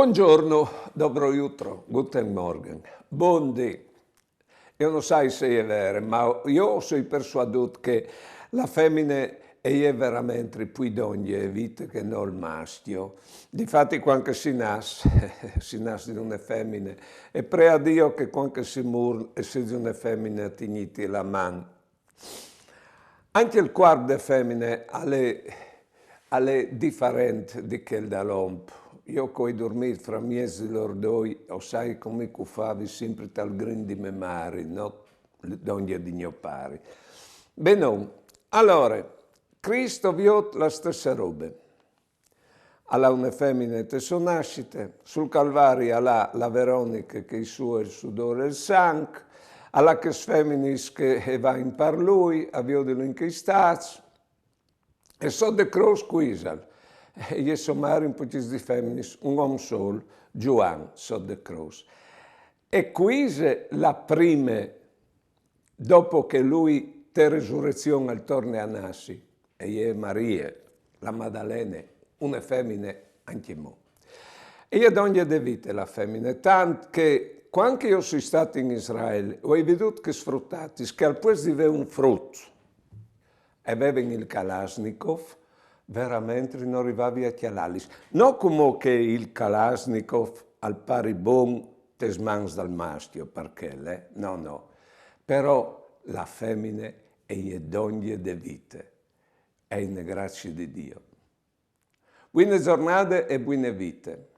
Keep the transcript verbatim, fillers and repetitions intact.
Bongiorno, dobro jutro, guten Morgen, bundì. Jo no sai se e je vere, ma jo o soi persuadût che la femine e je veramentri plui dongje de vite che no il mascjo. Difati, cuant che si nas, si nas di une femine, e pree a Diu che cuant che si mûr e sedi une femine a tignîti la man. Ancje il cuarp de femine al è, al è difarent di chel dal om. Jo che o ai durmît framieç di lôr doi, o sai come che o favi simpri tal grin di mê mari, no dongje di gno pari. Benon, alore, Crist o viôt la stesse robe. Al à une femine te sô nassite, sul Calvari al à la Veroniche che e sue il sudôr e il sanc, al à chês feminis che e vain par lui a viodilu in chei stâts, e sot de crôs cui isal? E je sô mari un pochis di feminis, un om sôl, Zuan, sot de crôs. E cui ise la prime dopo che lui te resurezion al torne a nassi? E je Marie, la Madalene, une femine ancjemò. E je dongje de vite la femine, tant che cuant che jo o soi stât in Israel, o ai viodût chês frutatis che al puest di vê un frut e vevin il Kalashnikov, veramentri no rivavi a cjalâlis. No cumò che il Kalashnikov al pari bon tes mans dal mascjo, par chel, eh? No, no. Però la femine e je dongje de vite. E je une gracie di Diu. Buine zornade e buine vite.